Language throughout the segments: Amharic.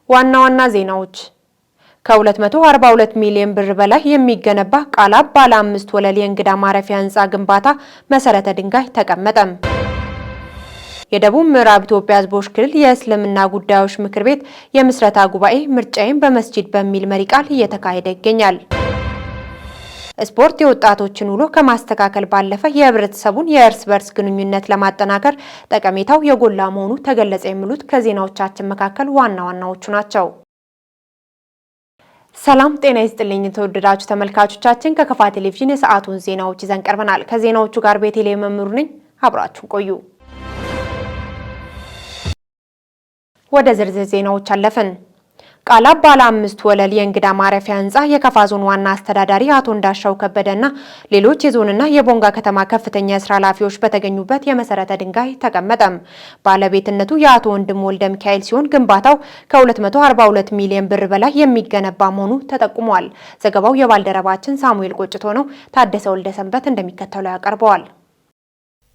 ዋና ዋና ዜናዎች፦ ከ242 ሚሊዮን ብር በላይ የሚገነባ ቃላብ ባለ አምስት ወለል የእንግዳ ማረፊያ ህንፃ ግንባታ መሰረተ ድንጋይ ተቀመጠ። የደቡብ ምዕራብ ኢትዮጵያ ሕዝቦች ክልል የእስልምና ጉዳዮች ምክር ቤት የምስረታ ጉባኤ ምርጫዬን በመስጂድ በሚል መሪ ቃል እየተካሄደ ይገኛል። ስፖርት የወጣቶችን ውሎ ከማስተካከል ባለፈ የህብረተሰቡን የእርስ በርስ ግንኙነት ለማጠናከር ጠቀሜታው የጎላ መሆኑ ተገለጸ። የሚሉት ከዜናዎቻችን መካከል ዋና ዋናዎቹ ናቸው። ሰላም ጤና ይስጥልኝ የተወደዳችሁ ተመልካቾቻችን፣ ከከፋ ቴሌቪዥን የሰዓቱን ዜናዎች ይዘን ቀርበናል። ከዜናዎቹ ጋር ቤተልሔም መምሩ ነኝ። አብራችሁን ቆዩ። ወደ ዝርዝር ዜናዎች አለፍን። ቃላብ ባለ አምስት ወለል የእንግዳ ማረፊያ ህንፃ የከፋ ዞን ዋና አስተዳዳሪ አቶ እንዳሻው ከበደና ሌሎች የዞንና የቦንጋ ከተማ ከፍተኛ የስራ ኃላፊዎች በተገኙበት የመሰረተ ድንጋይ ተቀመጠም። ባለቤትነቱ የአቶ ወንድሙ ወልደ ሚካኤል ሲሆን ግንባታው ከ242 ሚሊዮን ብር በላይ የሚገነባ መሆኑ ተጠቁሟል። ዘገባው የባልደረባችን ሳሙኤል ቆጭቶ ነው። ታደሰ ወልደሰንበት እንደሚከተለው ያቀርበዋል።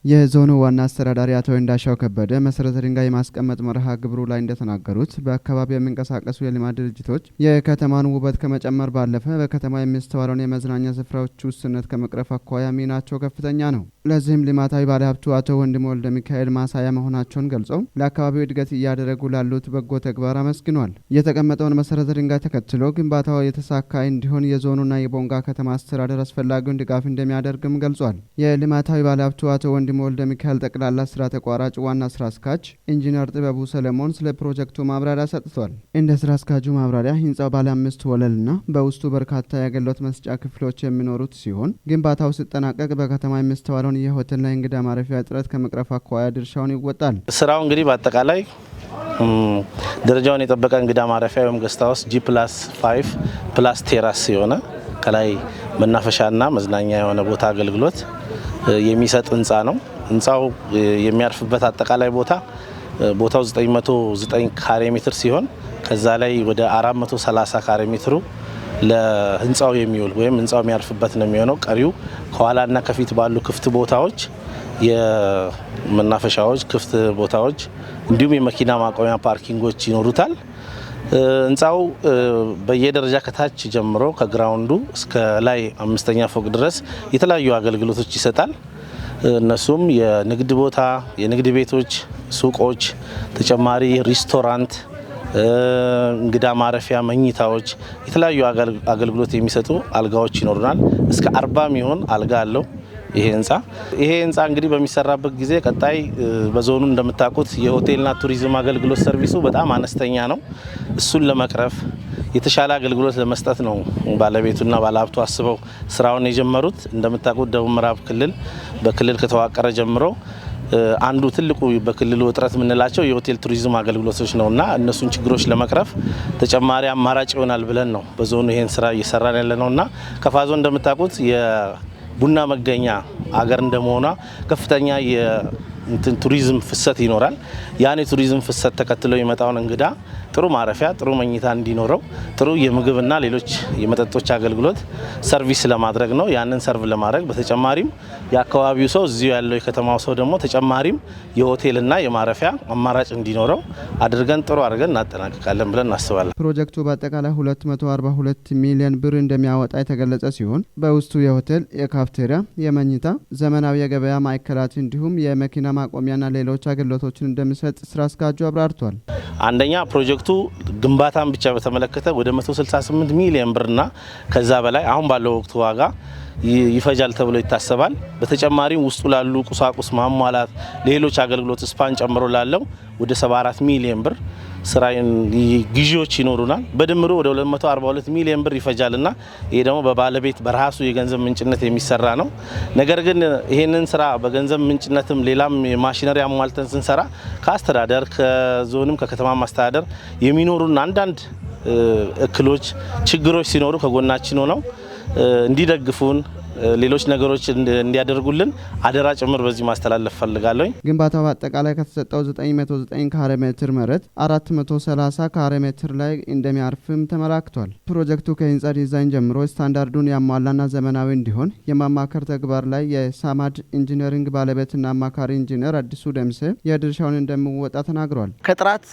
የዞኑ ዋና አስተዳዳሪ አቶ እንዳሻው ከበደ መሰረተ ድንጋይ የማስቀመጥ መርሃ ግብሩ ላይ እንደተናገሩት፣ በአካባቢው የሚንቀሳቀሱ የልማት ድርጅቶች የከተማን ውበት ከመጨመር ባለፈ በከተማ የሚስተዋለውን የመዝናኛ ስፍራዎች ውስንነት ከመቅረፍ አኳያ ሚናቸው ከፍተኛ ነው። ለዚህም ልማታዊ ባለሀብቱ አቶ ወንድሙ ወልደ ሚካኤል ማሳያ መሆናቸውን ገልጸው፣ ለአካባቢው እድገት እያደረጉ ላሉት በጎ ተግባር አመስግኗል። የተቀመጠውን መሰረተ ድንጋይ ተከትሎ ግንባታው የተሳካ እንዲሆን የዞኑና የቦንጋ ከተማ አስተዳደር አስፈላጊውን ድጋፍ እንደሚያደርግም ገልጿል። የልማታዊ ባለሀብቱ አቶ ወንድሙ ወልደ ሚካኤል ጠቅላላ ስራ ተቋራጭ ዋና ስራ አስኪያጅ ኢንጂነር ጥበቡ ሰለሞን ስለ ፕሮጀክቱ ማብራሪያ ሰጥቷል። እንደ ስራ አስኪያጁ ማብራሪያ ህንፃው ባለ አምስት ወለልና በውስጡ በርካታ የአገልግሎት መስጫ ክፍሎች የሚኖሩት ሲሆን፣ ግንባታው ሲጠናቀቅ በከተማ የሚስተዋለውን የሆቴልና የእንግዳ ማረፊያ እጥረት ከመቅረፍ አኳያ ድርሻውን ይወጣል። ስራው እንግዲህ በአጠቃላይ ደረጃውን የጠበቀ እንግዳ ማረፊያ ወይም guest house G+5 plus terrace የሆነ፣ ከላይ መናፈሻና መዝናኛ የሆነ ቦታ አገልግሎት የሚሰጥ ህንፃ ነው። ህንፃው የሚያርፍበት አጠቃላይ ቦታው 909 ካሬ ሜትር ሲሆን፣ ከዛ ላይ ወደ 430 ካሬ ሜትሩ ለህንፃው የሚውል ወይም ህንፃው የሚያርፍበት ነው የሚሆነው። ቀሪው ከኋላና ከፊት ባሉ ክፍት ቦታዎች የመናፈሻዎች ክፍት ቦታዎች እንዲሁም የመኪና ማቆሚያ parking ኦች ይኖሩታል። ህንፃው በየደረጃ ከታች ጀምሮ ከ ground ኡ እስከ ላይ አምስተኛ ፎቅ ድረስ የተለያዩ አገልግሎቶች ይሰጣል። እነሱም የንግድ ቦታ፣ የንግድ ቤቶች፣ ሱቆች፣ ተጨማሪ ሪስቶራንት፣ እንግዳ ማረፊያ መኝታዎች፣ የተለያዩ አገልግሎት የሚሰጡ አልጋዎች ይኖሩናል። እስከ 40 የሚሆን አልጋ አለው ይሄ ህንፃ። ይሄ ህንፃ እንግዲህ በሚሰራበት ጊዜ ቀጣይ በዞኑ እንደምታውቁት የሆቴልና ቱሪዝም አገልግሎት service ኡ በጣም አነስተኛ ነው። እሱን ለመቅረፍ፣ የተሻለ አገልግሎት ለመስጠት ነው ባለቤቱና ባለሀብቱ አስበው ስራውን የጀመሩት። እንደምታውቁት ደቡብ ምዕራብ ክልል በክልል ከተዋቀረ ጀምሮ አንዱ ትልቁ በክልሉ እጥረት የምንላቸው የሆቴል ቱሪዝም አገልግሎቶች ነው እና እነሱን ችግሮች ለመቅረፍ ተጨማሪ አማራጭ ይሆናል ብለን ነው በዞኑ ይሄን ስራ እየሰራን ያለ ነው። እና ከፋ ዞን እንደምታውቁት የቡና መገኛ አገር እንደመሆኗ ከፍተኛ እንትን ቱሪዝም ፍሰት ይኖራል። ያን የቱሪዝም ፍሰት ተከትሎ የመጣውን እንግዳ ጥሩ ማረፊያ፣ ጥሩ መኝታ እንዲኖረው፣ ጥሩ የምግብና ሌሎች የመጠጦች አገልግሎት service ለማድረግ ነው። ያንን serve ለማድረግ በተጨማሪም የአካባቢው ሰው፣ እዚሁ ያለው የከተማው ሰው ደግሞ ተጨማሪም የሆቴልና የማረፊያ አማራጭ እንዲኖረው አድርገን ጥሩ አድርገን እናጠናቅቃለን ብለን እናስባለን። ፕሮጀክቱ በአጠቃላይ 242 ሚሊዮን ብር እንደሚያወጣ የተገለጸ ሲሆን፣ በውስጡ የሆቴል፣ የካፍቴሪያ፣ የመኝታ፣ ዘመናዊ የገበያ ማዕከላት እንዲሁም የመኪና ማቆሚያና ሌሎች አገልግሎቶችን እንደሚሰጥ ስራ አስኪያጁ አብራርቷል። አንደኛ ፕሮጀክቱ ግንባታን ብቻ በተመለከተ ወደ 168 ሚሊዮን ብርና ከዛ በላይ አሁን ባለው ወቅቱ ዋጋ ይፈጃል ተብሎ ይታሰባል። በተጨማሪም ውስጡ ላሉ ቁሳቁስ ማሟላት፣ ሌሎች አገልግሎት spa ን ጨምሮ ላለው ወደ 74 ሚሊዮን ብር ስራ ግዢዎች ይኖሩናል። በድምሩ ወደ 242 ሚሊዮን ብር ይፈጃልና ይሄ ደግሞ በባለቤት በራሱ የገንዘብ ምንጭነት የሚሰራ ነው። ነገር ግን ይሄንን ስራ በገንዘብ ምንጭነትም ሌላም ማሽነሪ አሟልተን ስንሰራ ከአስተዳደር፣ ከዞንም ከከተማ አስተዳደር የሚኖሩን አንዳንድ እክሎች፣ ችግሮች ሲኖሩ ከጎናችን ሆነው እንዲደግፉን፣ ሌሎች ነገሮች እንዲያደርጉልን አደራ ጭምር በዚህ ማስተላለፍ ፈልጋለሁ። ግንባታው በአጠቃላይ ከተሰጠው 909 ካሬ ሜትር መሬት 430 ካሬ ሜትር ላይ እንደሚያርፍም ተመላክቷል። ፕሮጀክቱ ከህንፃ ዲዛይን ጀምሮ ስታንዳርዱን ያሟላና ዘመናዊ እንዲሆን የማማከር ተግባር ላይ የሳማድ ኢንጂነሪንግ ባለቤትና አማካሪ ኢንጂነር አዲሱ ደምሴ የድርሻውን እንደሚወጣ ተናግሯል። ከጥራት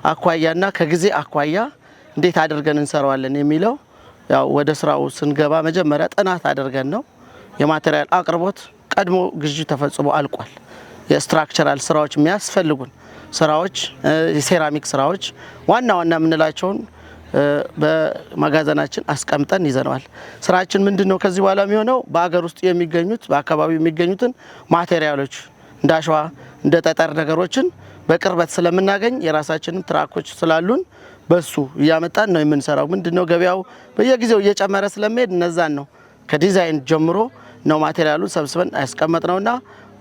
አኳያና ከጊዜ አኳያ እንዴት አድርገን እንሰራዋለን የሚለው ያው ወደ ስራው ስንገባ መጀመሪያ ጥናት አድርገን ነው። የ material አቅርቦት ቀድሞ ግዢ ተፈጽሞ አልቋል። የ structural ስራዎች የሚያስፈልጉን ስራዎች፣ የሴራሚክ ስራዎች ዋና ዋና የምንላቸውን በመጋዘናችን አስቀምጠን ይዘነዋል። ስራችን ምንድነው? ከዚህ በኋላ የሚሆነው በአገር ውስጥ የሚገኙት በአካባቢው የሚገኙትን material ኦች እንደ አሸዋ፣ እንደ ጠጠር ነገሮችን በቅርበት ስለምናገኝ የራሳችንን truck ኦች ስላሉን በሱ እያመጣን ነው የምንሰራው። ምንድነው ገበያው በየጊዜው እየጨመረ ስለሚሄድ እነዛን ነው ከዲዛይን ጀምሮ ነው material ኡን ሰብስበን ያስቀመጥነውና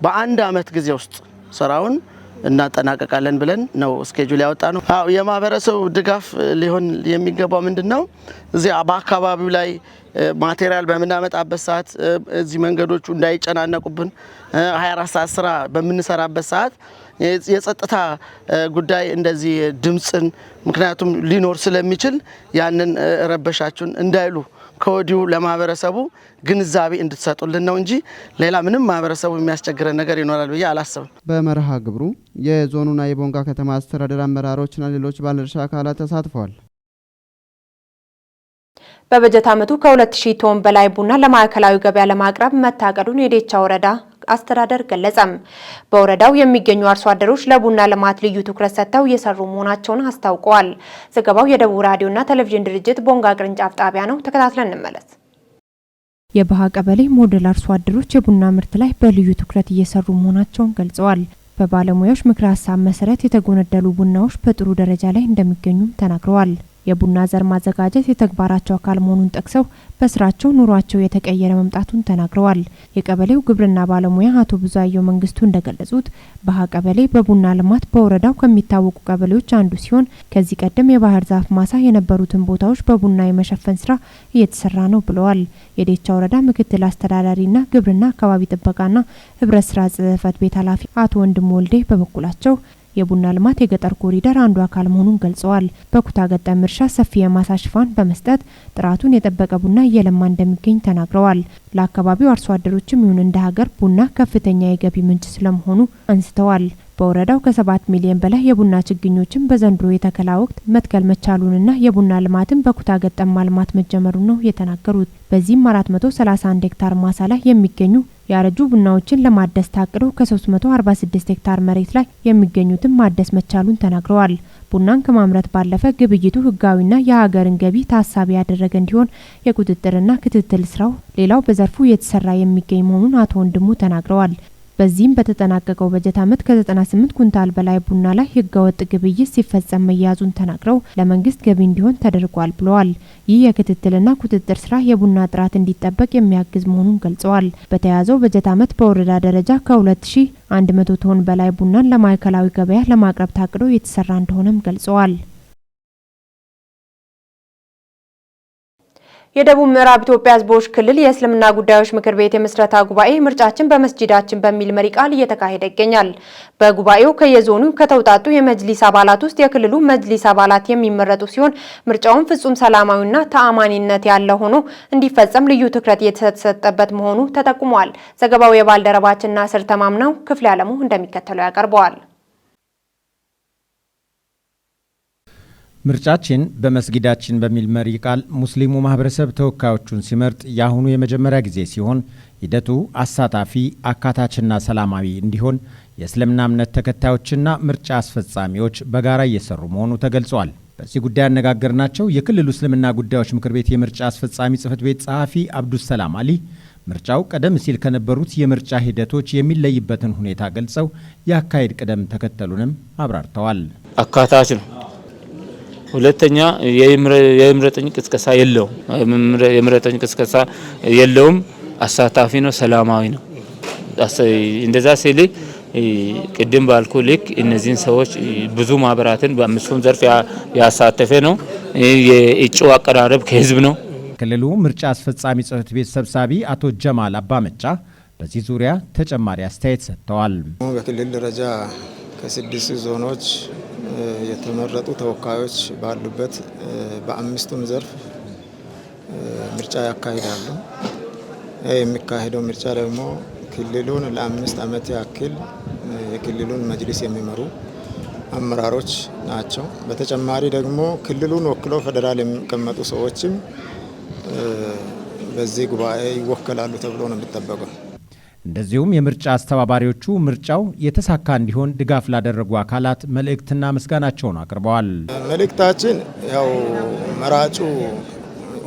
በአንድ አመት ጊዜ ውስጥ ስራውን እናጠናቀቃለን ብለን ነው schedule ያወጣነው። አዎ የማህበረሰቡ ድጋፍ ሊሆን የሚገባው ምንድነው? እዚህ በአካባቢው ላይ material በምናመጣበት ሰዓት እዚህ መንገዶቹ እንዳይጨናነቁብን 24 ሰዓት ስራ በምንሰራበት ሰዓት የጸጥታ ጉዳይ እንደዚህ ድምጽን ምክንያቱም ሊኖር ስለሚችል ያንን ረበሻችሁን እንዳይሉ ከወዲሁ ለማህበረሰቡ ግንዛቤ እንድትሰጡልን ነው እንጂ ሌላ ምንም ማህበረሰቡ የሚያስቸግረን ነገር ይኖራል ብዬ አላስብም። በመርሃ ግብሩ የዞኑና የቦንጋ ከተማ አስተዳደር አመራሮችና ሌሎች ባለድርሻ አካላት ተሳትፈዋል። በበጀት ዓመቱ ከ2000 ቶን በላይ ቡና ለማዕከላዊ ገበያ ለማቅረብ መታቀዱን የዴቻ ወረዳ አስተዳደር ገለጸም። በወረዳው የሚገኙ አርሶ አደሮች ለቡና ልማት ልዩ ትኩረት ሰጥተው እየሰሩ መሆናቸውን አስታውቀዋል። ዘገባው የደቡብ ራዲዮና ቴሌቪዥን ድርጅት ቦንጋ ቅርንጫፍ ጣቢያ ነው። ተከታትለን እንመለስ። የባሃ ቀበሌ ሞዴል አርሶ አደሮች የቡና ምርት ላይ በልዩ ትኩረት እየሰሩ መሆናቸውን ገልጸዋል። በባለሙያዎች ምክረ ሀሳብ መሰረት የተጎነደሉ ቡናዎች በጥሩ ደረጃ ላይ እንደሚገኙም ተናግረዋል። የቡና ዘር ማዘጋጀት የተግባራቸው አካል መሆኑን ጠቅሰው በስራቸው ኑሯቸው የተቀየረ መምጣቱን ተናግረዋል። የቀበሌው ግብርና ባለሙያ አቶ ብዙአየሁ መንግስቱ እንደገለጹት ባሃ ቀበሌ በቡና ልማት በወረዳው ከሚታወቁ ቀበሌዎች አንዱ ሲሆን ከዚህ ቀደም የባህር ዛፍ ማሳ የነበሩትን ቦታዎች በቡና የመሸፈን ስራ እየተሰራ ነው ብለዋል። የዴቻ ወረዳ ምክትል አስተዳዳሪና ግብርና አካባቢ ጥበቃና ህብረት ስራ ጽህፈት ቤት ኃላፊ አቶ ወንድሙ ወልዴ በበኩላቸው የቡና ልማት የገጠር ኮሪደር አንዱ አካል መሆኑን ገልጸዋል። በኩታ ገጠም እርሻ ሰፊ የማሳ ሽፋን በመስጠት ጥራቱን የጠበቀ ቡና እየለማ እንደሚገኝ ተናግረዋል። ለአካባቢው አርሶ አደሮችም ይሁን እንደ ሀገር ቡና ከፍተኛ የገቢ ምንጭ ስለመሆኑ አንስተዋል። በወረዳው ከ7 ሚሊዮን በላይ የቡና ችግኞችን በዘንድሮ የተከላ ወቅት መትከል መቻሉንና የቡና ልማትን በኩታ ገጠም ማልማት መጀመሩን ነው የተናገሩት። በዚህም 431 ሄክታር ማሳ ላይ የሚገኙ ያረጁ ቡናዎችን ለማደስ ታቅዶ ከ346 ሄክታር መሬት ላይ የሚገኙትን ማደስ መቻሉን ተናግረዋል። ቡናን ከማምረት ባለፈ ግብይቱ ሕጋዊና የሀገርን ገቢ ታሳቢ ያደረገ እንዲሆን የቁጥጥርና ክትትል ስራው ሌላው በዘርፉ እየተሰራ የሚገኝ መሆኑን አቶ ወንድሙ ተናግረዋል። በዚህም በተጠናቀቀው በጀት ዓመት ከ98 ኩንታል በላይ ቡና ላይ ህገወጥ ግብይት ሲፈጸም መያዙን ተናግረው ለመንግስት ገቢ እንዲሆን ተደርጓል ብለዋል። ይህ የክትትልና ቁጥጥር ስራ የቡና ጥራት እንዲጠበቅ የሚያግዝ መሆኑን ገልጸዋል። በተያዘው በጀት ዓመት በወረዳ ደረጃ ከ2100 ቶን በላይ ቡናን ለማዕከላዊ ገበያ ለማቅረብ ታቅዶ የተሰራ እንደሆነም ገልጸዋል። የደቡብ ምዕራብ ኢትዮጵያ ሕዝቦች ክልል የእስልምና ጉዳዮች ምክር ቤት የምስረታ ጉባኤ ምርጫችን በመስጂዳችን በሚል መሪ ቃል እየተካሄደ ይገኛል። በጉባኤው ከየዞኑ ከተውጣጡ የመጅሊስ አባላት ውስጥ የክልሉ መጅሊስ አባላት የሚመረጡ ሲሆን ምርጫውን ፍጹም ሰላማዊና ተአማኒነት ያለ ሆኖ እንዲፈጸም ልዩ ትኩረት የተሰጠበት መሆኑ ተጠቁሟል። ዘገባው የባልደረባችን ናስር ተማምነው፣ ክፍሌ አለሙ እንደሚከተለው ያቀርበዋል። ምርጫችን በመስጊዳችን በሚል መሪ ቃል ሙስሊሙ ማህበረሰብ ተወካዮቹን ሲመርጥ የአሁኑ የመጀመሪያ ጊዜ ሲሆን ሂደቱ አሳታፊ፣ አካታችና ሰላማዊ እንዲሆን የእስልምና እምነት ተከታዮችና ምርጫ አስፈጻሚዎች በጋራ እየሰሩ መሆኑ ተገልጿል። በዚህ ጉዳይ ያነጋገርናቸው የክልሉ እስልምና ጉዳዮች ምክር ቤት የምርጫ አስፈጻሚ ጽህፈት ቤት ጸሐፊ አብዱሰላም አሊ ምርጫው ቀደም ሲል ከነበሩት የምርጫ ሂደቶች የሚለይበትን ሁኔታ ገልጸው የአካሄድ ቅደም ተከተሉንም አብራርተዋል። አካታች ነው። ሁለተኛ የምረጡኝ ቅስቀሳ የለውም። የምረጡኝ ቅስቀሳ የለውም። አሳታፊ ነው፣ ሰላማዊ ነው። እንደዛ ሲል ቅድም ባልኩ ልክ እነዚህን ሰዎች ብዙ ማህበራትን በአምስቱም ዘርፍ ያሳተፈ ነው። የእጩ አቀራረብ ከህዝብ ነው። ክልሉ ምርጫ አስፈጻሚ ጽህፈት ቤት ሰብሳቢ አቶ ጀማል አባመጫ በዚህ ዙሪያ ተጨማሪ አስተያየት ሰጥተዋል። በክልል ደረጃ ከስድስት ዞኖች የተመረጡ ተወካዮች ባሉበት በአምስቱም ዘርፍ ምርጫ ያካሂዳሉ። የሚካሄደው ምርጫ ደግሞ ክልሉን ለ5 ዓመት ያክል የክልሉን መጅሊስ የሚመሩ አመራሮች ናቸው። በተጨማሪ ደግሞ ክልሉን ወክለው ፌዴራል የሚቀመጡ ሰዎችም በዚህ ጉባኤ ይወከላሉ ተብሎ ነው የሚጠበቀው። እንደዚሁም የምርጫ አስተባባሪዎቹ ምርጫው የተሳካ እንዲሆን ድጋፍ ላደረጉ አካላት መልእክትና ምስጋናቸውን አቅርበዋል። መልእክታችን ያው መራጩ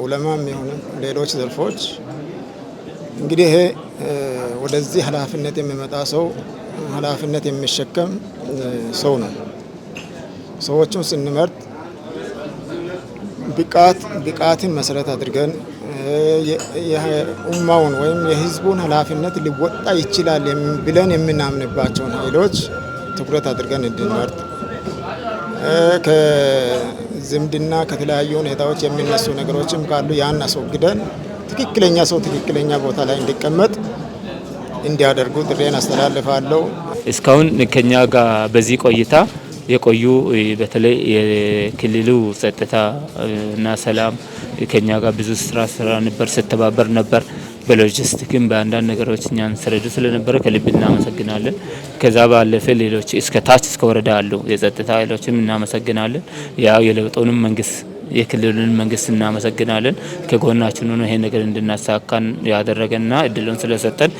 ዑለማም ይሁን ሌሎች ዘርፎች፣ እንግዲህ ይሄ ወደዚህ ኃላፊነት የሚመጣ ሰው ኃላፊነት የሚሸከም ሰው ነው። ሰዎቹን ስንመርጥ ብቃትን መሰረት አድርገን የኡማውን ወይም የህዝቡን ኃላፊነት ሊወጣ ይችላል ብለን የምናምንባቸውን ኃይሎች ትኩረት አድርገን እንድንመርጥ፣ ከዝምድና ከተለያዩ ሁኔታዎች የሚነሱ ነገሮችም ካሉ ያን አስወግደን ትክክለኛ ሰው ትክክለኛ ቦታ ላይ እንዲቀመጥ እንዲያደርጉ ጥሪዬን አስተላልፋለሁ። እስካሁን ከኛ ጋር በዚህ ቆይታ የቆዩ፣ በተለይ የክልሉ ጸጥታ እና ሰላም ከኛ ጋር ብዙ ስራ ስራ ነበር፣ ስተባበር ነበር። በሎጂስቲክም በአንዳንድ ነገሮች እኛን ስረዱ ስለነበረ ከልብ እናመሰግናለን። ከዛ ባለፈ ሌሎች እስከ ታች እስከ ወረዳ አሉ የጸጥታ ኃይሎችም እናመሰግናለን። ያው የለውጡንም መንግስት፣ የክልሉን መንግስት እናመሰግናለን። ከጎናችን ሆኖ ይሄን ነገር እንድናሳካን ያደረገና እድሉን ስለሰጠን፣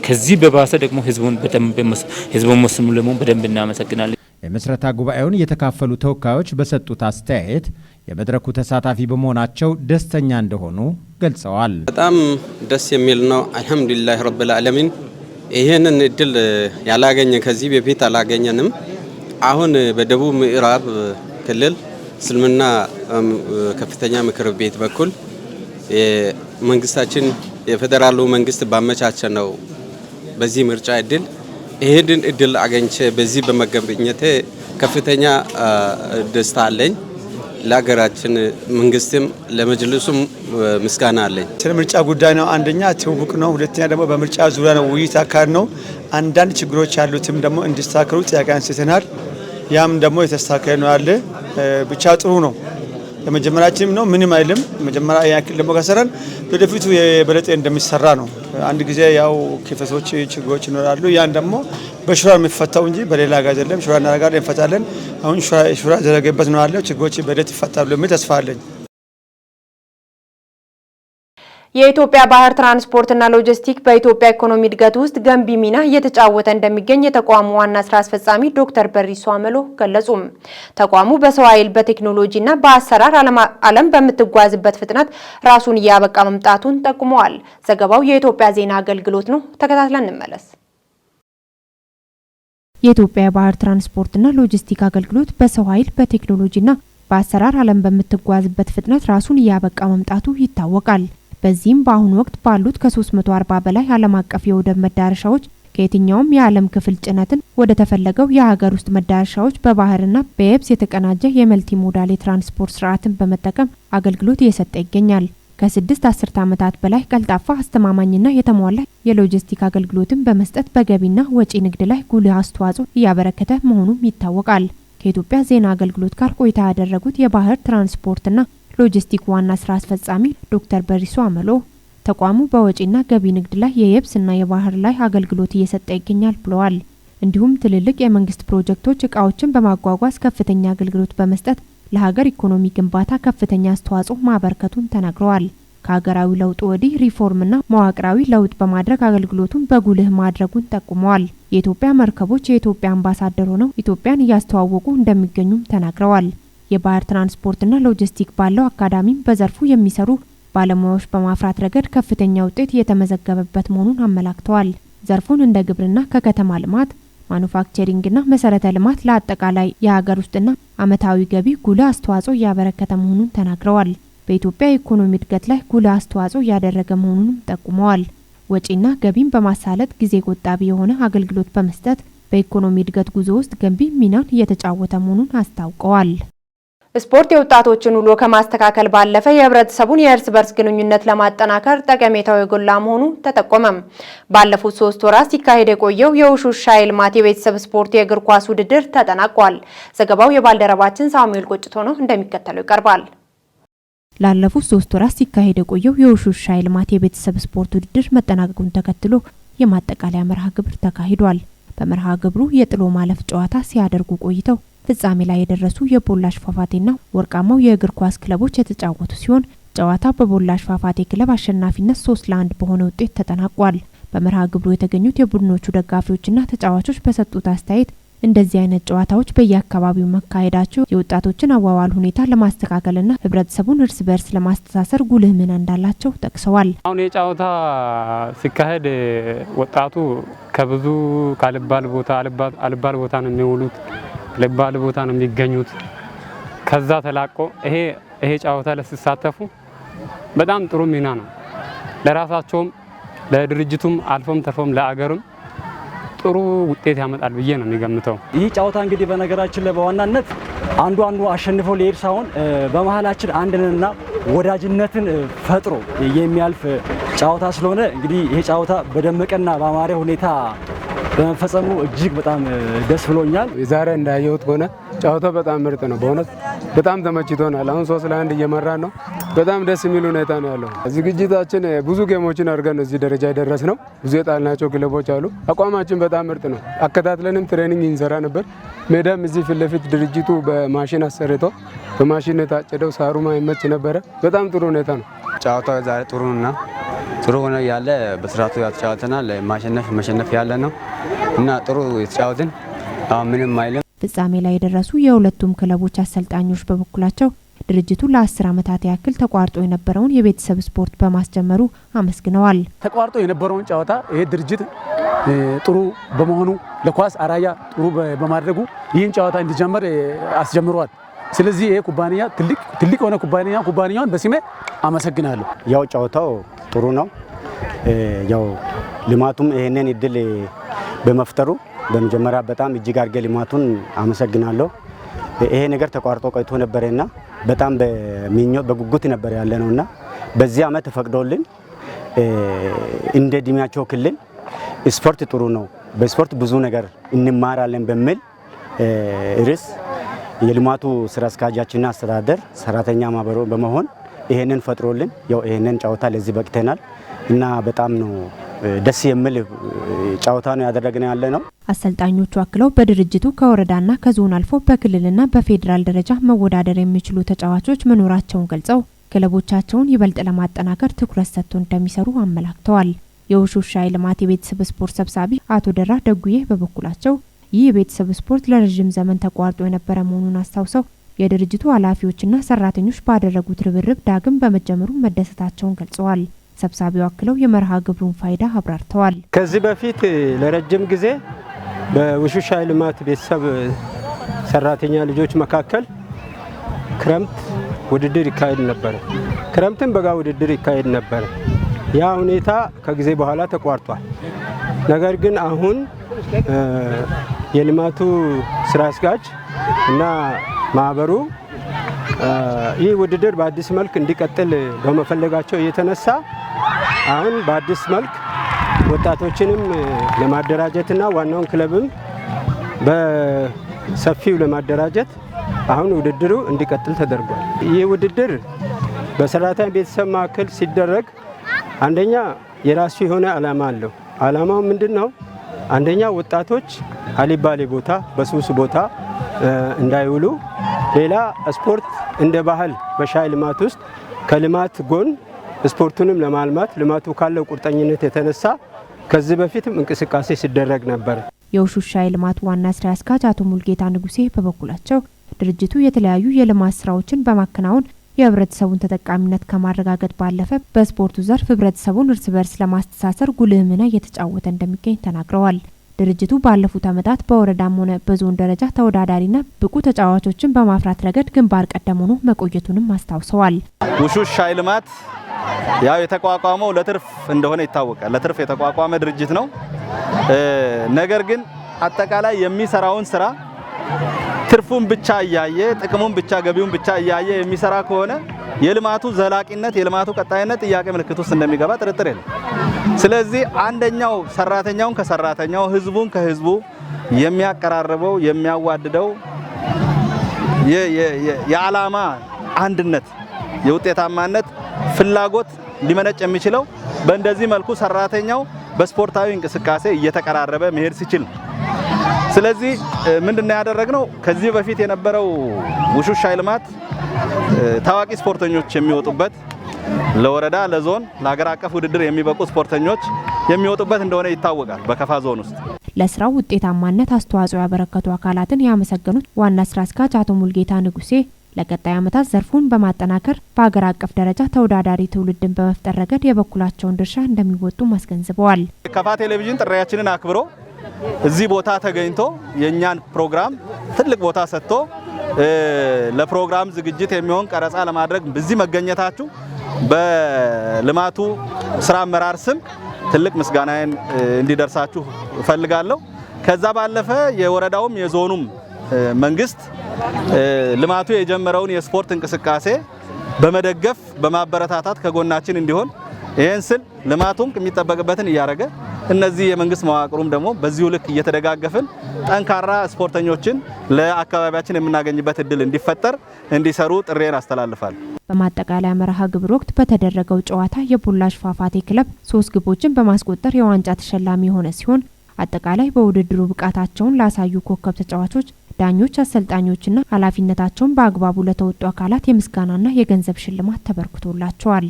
ከዚህ በባሰ ደግሞ ህዝቡን በደንብ፣ ህዝቡን ሙስሊሙን በደንብ እናመሰግናለን። የምስረታ ጉባኤውን የተካፈሉ ተወካዮች በሰጡት አስተያየት የመድረኩ ተሳታፊ በመሆናቸው ደስተኛ እንደሆኑ ገልጸዋል። በጣም ደስ የሚል ነው። አልሐምዱሊላህ ረብል ዓለሚን። ይህንን እድል ያላገኘ ከዚህ በፊት አላገኘንም። አሁን በደቡብ ምዕራብ ክልል እስልምና ከፍተኛ ምክር ቤት በኩል መንግስታችን፣ የፌዴራሉ መንግስት ባመቻቸ ነው በዚህ ምርጫ እድል፣ ይህንን እድል አገኝቼ በዚህ በመገኘቴ ከፍተኛ ደስታ አለኝ። ለሀገራችን መንግስትም ለመጅልሱም ምስጋና አለኝ። ስለ ምርጫ ጉዳይ ነው። አንደኛ ትውውቅ ነው። ሁለተኛ ደግሞ በምርጫ ዙሪያ ነው ውይይት አካሄድ ነው። አንዳንድ ችግሮች ያሉትም ደግሞ እንዲስተካከሉ ጥያቄ አንስተናል። ያም ደግሞ የተስተካከለ ነው ያለ። ብቻ ጥሩ ነው። የመጀመሪያችንም ነው፣ ምንም አይልም። መጀመሪያ ያክል ደግሞ ከሰራን ወደፊቱ የበለጠ እንደሚሰራ ነው። አንድ ጊዜ ያው ክፍተቶች፣ ችግሮች ይኖራሉ። ያን ደግሞ በሹራ የሚፈታው እንጂ በሌላ ጋር አይደለም። ሹራ እናደርጋለን፣ እንፈታለን። አሁን ሹራ ዘረገበት ነው ያለው። ችግሮች በሂደት ይፈታሉ የሚል ተስፋ አለኝ። የኢትዮጵያ ባህር ትራንስፖርትና ሎጂስቲክ በኢትዮጵያ ኢኮኖሚ እድገት ውስጥ ገንቢ ሚና እየተጫወተ እንደሚገኝ የተቋሙ ዋና ስራ አስፈጻሚ ዶክተር በሪሶ አመሎ ገለጹ። ተቋሙ በሰው ኃይል፣ በቴክኖሎጂና በአሰራር ዓለም በምትጓዝበት ፍጥነት ራሱን እያበቃ መምጣቱን ጠቁመዋል። ዘገባው የኢትዮጵያ ዜና አገልግሎት ነው። ተከታትለን እንመለስ። የኢትዮጵያ የባህር ትራንስፖርትና ሎጂስቲክ አገልግሎት በሰው ኃይል፣ በቴክኖሎጂና በአሰራር ዓለም በምትጓዝበት ፍጥነት ራሱን እያበቃ መምጣቱ ይታወቃል። በዚህም በአሁኑ ወቅት ባሉት ከ340 በላይ ዓለም አቀፍ የወደብ መዳረሻዎች ከየትኛውም የዓለም ክፍል ጭነትን ወደ ተፈለገው የሀገር ውስጥ መዳረሻዎች በባህርና በየብስ የተቀናጀ የ multi modal የትራንስፖርት ስርዓትን በመጠቀም አገልግሎት እየሰጠ ይገኛል። ከ6 አስርተ ዓመታት በላይ ቀልጣፋ፣ አስተማማኝና የተሟላ የሎጂስቲክ አገልግሎትን በመስጠት በገቢና ወጪ ንግድ ላይ ጉልህ አስተዋጽኦ እያበረከተ መሆኑም ይታወቃል። ከኢትዮጵያ ዜና አገልግሎት ጋር ቆይታ ያደረጉት የባህር ትራንስፖርትና ሎጂስቲክ ዋና ስራ አስፈጻሚ ዶክተር በሪሶ አመሎ ተቋሙ በወጪና ገቢ ንግድ ላይ የየብስና የባህር ላይ አገልግሎት እየሰጠ ይገኛል ብለዋል። እንዲሁም ትልልቅ የመንግስት ፕሮጀክቶች እቃዎችን በማጓጓዝ ከፍተኛ አገልግሎት በመስጠት ለሀገር ኢኮኖሚ ግንባታ ከፍተኛ አስተዋጽኦ ማበርከቱን ተናግረዋል። ከሀገራዊ ለውጡ ወዲህ ሪፎርምና መዋቅራዊ ለውጥ በማድረግ አገልግሎቱን በጉልህ ማድረጉን ጠቁመዋል። የኢትዮጵያ መርከቦች የኢትዮጵያ አምባሳደር ሆነው ኢትዮጵያን እያስተዋወቁ እንደሚገኙም ተናግረዋል። የባህር ትራንስፖርትና ሎጂስቲክ ባለው አካዳሚም በዘርፉ የሚሰሩ ባለሙያዎች በማፍራት ረገድ ከፍተኛ ውጤት እየተመዘገበበት መሆኑን አመላክተዋል። ዘርፉን እንደ ግብርና፣ ከከተማ ልማት፣ ማኑፋክቸሪንግና መሰረተ ልማት ለአጠቃላይ የሀገር ውስጥና ዓመታዊ ገቢ ጉልህ አስተዋጽኦ እያበረከተ መሆኑን ተናግረዋል። በኢትዮጵያ የኢኮኖሚ እድገት ላይ ጉልህ አስተዋጽኦ እያደረገ መሆኑንም ጠቁመዋል። ወጪና ገቢን በማሳለጥ ጊዜ ቆጣቢ የሆነ አገልግሎት በመስጠት በኢኮኖሚ እድገት ጉዞ ውስጥ ገንቢ ሚናን እየተጫወተ መሆኑን አስታውቀዋል። ስፖርት የወጣቶችን ውሎ ከማስተካከል ባለፈ የህብረተሰቡን የእርስ በርስ ግንኙነት ለማጠናከር ጠቀሜታው የጎላ መሆኑ ተጠቆመም። ባለፉት 3 ወራት ሲካሄድ የቆየው የውሹሻ ልማት የቤተሰብ ስፖርት የእግር ኳስ ውድድር ተጠናቋል። ዘገባው የባልደረባችን ሳሙኤል ቆጭቶ ነው፣ እንደሚከተለው ይቀርባል። ላለፉት 3 ወራት ሲካሄድ የቆየው የውሹሻ ልማት የቤተሰብ ስፖርት ውድድር መጠናቀቁን ተከትሎ የማጠቃለያ መርሃ ግብር ተካሂዷል። በመርሃ ግብሩ የጥሎ ማለፍ ጨዋታ ሲያደርጉ ቆይተው ፍጻሜ ላይ የደረሱ የቦላሽ ፏፏቴና ወርቃማው የእግር ኳስ ክለቦች የተጫወቱ ሲሆን፣ ጨዋታው በቦላሽ ፏፏቴ ክለብ አሸናፊነት 3-1 በሆነ ውጤት ተጠናቋል። በመርሃ ግብሩ የተገኙት የቡድኖቹ ደጋፊዎችና ተጫዋቾች በሰጡት አስተያየት እንደዚህ አይነት ጨዋታዎች በየአካባቢው መካሄዳቸው የወጣቶችን አዋዋል ሁኔታ ለማስተካከልና ህብረተሰቡን እርስ በርስ ለማስተሳሰር ጉልህ ሚና እንዳላቸው ጠቅሰዋል። አሁን የጨዋታ ሲካሄድ ወጣቱ ከብዙ ካልባል ቦታ አልባል ቦታ ነው የሚውሉት፣ አልባል ቦታ ነው የሚገኙት። ከዛ ተላቆ ይሄ ጨዋታ ላይ ሲሳተፉ በጣም ጥሩ ሚና ነው፣ ለራሳቸውም፣ ለድርጅቱም፣ አልፎም ተርፎም ለአገርም ጥሩ ውጤት ያመጣል ብዬ ነው የሚገምተው። ይህ ጨዋታ እንግዲህ በነገራችን ላይ በዋናነት አንዱ አንዱ አሸንፎ ሊሄድ ሳይሆን በመሀላችን አንድነትና ወዳጅነትን ፈጥሮ የሚያልፍ ጨዋታ ስለሆነ፣ እንግዲህ ይህ ጨዋታ በደመቀና በአማረ ሁኔታ በመፈጸሙ እጅግ በጣም ደስ ብሎኛል። ዛሬ እንዳየሁት ከሆነ ጨዋታው በጣም ምርጥ ነው። በእውነት በጣም ተመችቶናል። አሁን 3-1 እየመራን ነው። በጣም ደስ የሚል ሁኔታ ነው ያለው። ዝግጅታችን ብዙ game ኦችን አድርገን ነው እዚህ ደረጃ የደረስነው። ብዙ የጣልናቸው ክለቦች አሉ። አቋማችን በጣም ምርጥ ነው። አከታትለንም training እንሰራ ነበር። ሜዳም እዚህ ፊት ለፊት ድርጅቱ በማሽን አሰርቶ በማሽን የታጨደው፣ ሳሩማ ይመች ነበረ። በጣም ጥሩ ሁኔታ ነው። ጨዋታው ዛሬ ጥሩ ነውና ጥሩ ሆነ ያለ በስርዓቱ ያተጫወተናል። ማሸነፍ መሸነፍ ያለ ነው እና ጥሩ የተጫወትን፣ አሁን ምንም አይልም። ፍጻሜ ላይ የደረሱ የሁለቱም ክለቦች አሰልጣኞች በበኩላቸው ድርጅቱ ለ10 ዓመታት ያክል ተቋርጦ የነበረውን የቤተሰብ ስፖርት በማስጀመሩ አመስግነዋል። ተቋርጦ የነበረውን ጨዋታ ይሄ ድርጅት ጥሩ በመሆኑ፣ ለኳስ አራያ ጥሩ በማድረጉ ይህን ጨዋታ እንዲጀመር አስጀምሯል። ስለዚህ ይሄ ኩባንያ ትልቅ የሆነ ኩባንያ፣ ኩባንያውን በስሜ አመሰግናለሁ። ያው ጨዋታው ጥሩ ነው። ያው ልማቱም ይሄንን እድል በመፍጠሩ በመጀመሪያ በጣም እጅግ አድርጌ ልማቱን አመሰግናለሁ። ይሄ ነገር ተቋርጦ ቆይቶ ነበረና በጣም በምኞት በጉጉት ነበር ያለ ነውና በዚህ ዓመት ተፈቅዶልን እንደ እድሜያቸው ክልል ስፖርት ጥሩ ነው፣ በስፖርት ብዙ ነገር እንማራለን በሚል ርዕስ የልማቱ ስራ አስኪያጃችንና አስተዳደር ሰራተኛ ማህበሩ በመሆን ይሄንን ፈጥሮልን ያው ይሄንን ጨዋታ ለዚህ በቅተናል እና በጣም ነው ደስ የሚል ጨዋታ ነው ያደረግነው ያለ ነው። አሰልጣኞቹ አክለው በድርጅቱ ከወረዳና ከዞን አልፎ በክልልና በፌዴራል ደረጃ መወዳደር የሚችሉ ተጫዋቾች መኖራቸውን ገልጸው ክለቦቻቸውን ይበልጥ ለማጠናከር ትኩረት ሰጥቶ እንደሚሰሩ አመላክተዋል። የውሹሽ ሻይ ልማት የቤተሰብ ስፖርት ሰብሳቢ አቶ ደራ ደጉዬ በበኩላቸው ይህ የቤተሰብ ስፖርት ለረዥም ዘመን ተቋርጦ የነበረ መሆኑን አስታውሰው የድርጅቱ ኃላፊዎችና ሰራተኞች ባደረጉት ርብርብ ዳግም በመጀመሩ መደሰታቸውን ገልጸዋል። ሰብሳቢው አክለው የመርሃ ግብሩን ፋይዳ አብራርተዋል። ከዚህ በፊት ለረጅም ጊዜ በውሹሽ ሻይ ልማት ቤተሰብ ሰራተኛ ልጆች መካከል ክረምት ውድድር ይካሄድ ነበረ። ክረምትም በጋ ውድድር ይካሄድ ነበረ። ያ ሁኔታ ከጊዜ በኋላ ተቋርጧል። ነገር ግን አሁን የልማቱ ስራ አስኪያጅ እና ማህበሩ ይህ ውድድር በአዲስ መልክ እንዲቀጥል በመፈለጋቸው የተነሳ አሁን በአዲስ መልክ ወጣቶችንም ለማደራጀትና ዋናውን ክለብም በሰፊው ለማደራጀት አሁን ውድድሩ እንዲቀጥል ተደርጓል። ይህ ውድድር በሰራተኛ ቤተሰብ መካከል ሲደረግ አንደኛ የራሱ የሆነ ዓላማ አለው። ዓላማው ምንድን ነው? አንደኛ ወጣቶች አልባሌ ቦታ፣ በሱስ ቦታ እንዳይውሉ፣ ሌላ ስፖርት እንደ ባህል በሻይ ልማት ውስጥ ከልማት ጎን ስፖርቱንም ለማልማት ልማቱ ካለው ቁርጠኝነት የተነሳ ከዚህ በፊትም እንቅስቃሴ ሲደረግ ነበር። የውሹሽ ሻይ ልማት ዋና ስራ አስኪያጅ አቶ ሙልጌታ ንጉሴ በበኩላቸው ድርጅቱ የተለያዩ የልማት ስራዎችን በማከናወን የህብረተሰቡን ተጠቃሚነት ከማረጋገጥ ባለፈ በስፖርቱ ዘርፍ ህብረተሰቡን እርስ በርስ ለማስተሳሰር ጉልህ ሚና እየተጫወተ እንደሚገኝ ተናግረዋል። ድርጅቱ ባለፉት ዓመታት በወረዳም ሆነ በዞን ደረጃ ተወዳዳሪና ብቁ ተጫዋቾችን በማፍራት ረገድ ግንባር ቀደም ሆኖ መቆየቱንም አስታውሰዋል። ውሹሽ ሻይ ልማት ያው የተቋቋመው ለትርፍ እንደሆነ ይታወቃል። ለትርፍ የተቋቋመ ድርጅት ነው። ነገር ግን አጠቃላይ የሚሰራውን ስራ ትርፉን ብቻ እያየ፣ ጥቅሙን ብቻ፣ ገቢውን ብቻ እያየ የሚሰራ ከሆነ የልማቱ ዘላቂነት፣ የልማቱ ቀጣይነት ጥያቄ ምልክት ውስጥ እንደሚገባ ጥርጥር የለም። ስለዚህ አንደኛው ሰራተኛውን ከሰራተኛው፣ ህዝቡን ከህዝቡ የሚያቀራርበው፣ የሚያዋድደው የዓላማ አንድነት፣ የውጤታማነት ፍላጎት ሊመነጭ የሚችለው በእንደዚህ መልኩ ሰራተኛው በስፖርታዊ እንቅስቃሴ እየተቀራረበ መሄድ ሲችል ነው። ስለዚህ ምንድነው ያደረግነው? ከዚህ በፊት የነበረው ውሹሻይ ልማት ታዋቂ ስፖርተኞች የሚወጡበት፣ ለወረዳ፣ ለዞን፣ ለሀገር አቀፍ ውድድር የሚበቁ ስፖርተኞች የሚወጡበት እንደሆነ ይታወቃል በከፋ ዞን ውስጥ። ለስራው ውጤታማነት አስተዋጽኦ ያበረከቱ አካላትን ያመሰገኑት ዋና ስራ አስኪያጅ አቶ ሙልጌታ ንጉሴ ለቀጣይ ዓመታት ዘርፉን በማጠናከር በሀገር አቀፍ ደረጃ ተወዳዳሪ ትውልድን በመፍጠር ረገድ የበኩላቸውን ድርሻ እንደሚወጡ አስገንዝበዋል። ከፋ ቴሌቪዥን ጥሪያችንን አክብሮ እዚህ ቦታ ተገኝቶ የእኛን ፕሮግራም ትልቅ ቦታ ሰጥቶ ለፕሮግራም ዝግጅት የሚሆን ቀረጻ ለማድረግ በዚህ መገኘታችሁ በልማቱ ስራ አመራር ስም ትልቅ ምስጋናዬን እንዲደርሳችሁ እፈልጋለሁ። ከዛ ባለፈ የወረዳውም የዞኑም መንግስት ልማቱ የጀመረውን የስፖርት እንቅስቃሴ በመደገፍ፣ በማበረታታት ከጎናችን እንዲሆን፣ ይህን ስል ልማቱም የሚጠበቅበትን እያደረገ እነዚህ የመንግስት መዋቅሩም ደግሞ በዚሁ ልክ እየተደጋገፍን ጠንካራ ስፖርተኞችን ለአካባቢያችን የምናገኝበት እድል እንዲፈጠር እንዲሰሩ ጥሪዬን አስተላልፋለሁ። በማጠቃለያ መርሃ ግብር ወቅት በተደረገው ጨዋታ የቡላሽ ፏፏቴ ክለብ 3 ግቦችን በማስቆጠር የዋንጫ ተሸላሚ የሆነ ሲሆን፣ አጠቃላይ በውድድሩ ብቃታቸውን ላሳዩ ኮከብ ተጫዋቾች፣ ዳኞች፣ አሰልጣኞችና ኃላፊነታቸውን በአግባቡ ለተወጡ አካላት የምስጋናና የገንዘብ ሽልማት ተበርክቶላቸዋል።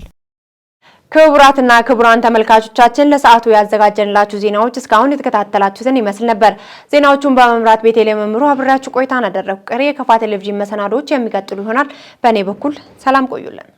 ክቡራትና ክቡራን ተመልካቾቻችን፣ ለሰዓቱ ያዘጋጀንላችሁ ዜናዎች እስካሁን የተከታተላችሁትን ይመስል ነበር። ዜናዎቹን በመምራት ቤተልሔም መምሩ አብሬያችሁ ቆይታን አደረግኩ። ቀሪ የከፋ ቴሌቪዥን መሰናዶዎች የሚቀጥሉ ይሆናል። በእኔ በኩል ሰላም ቆዩልን።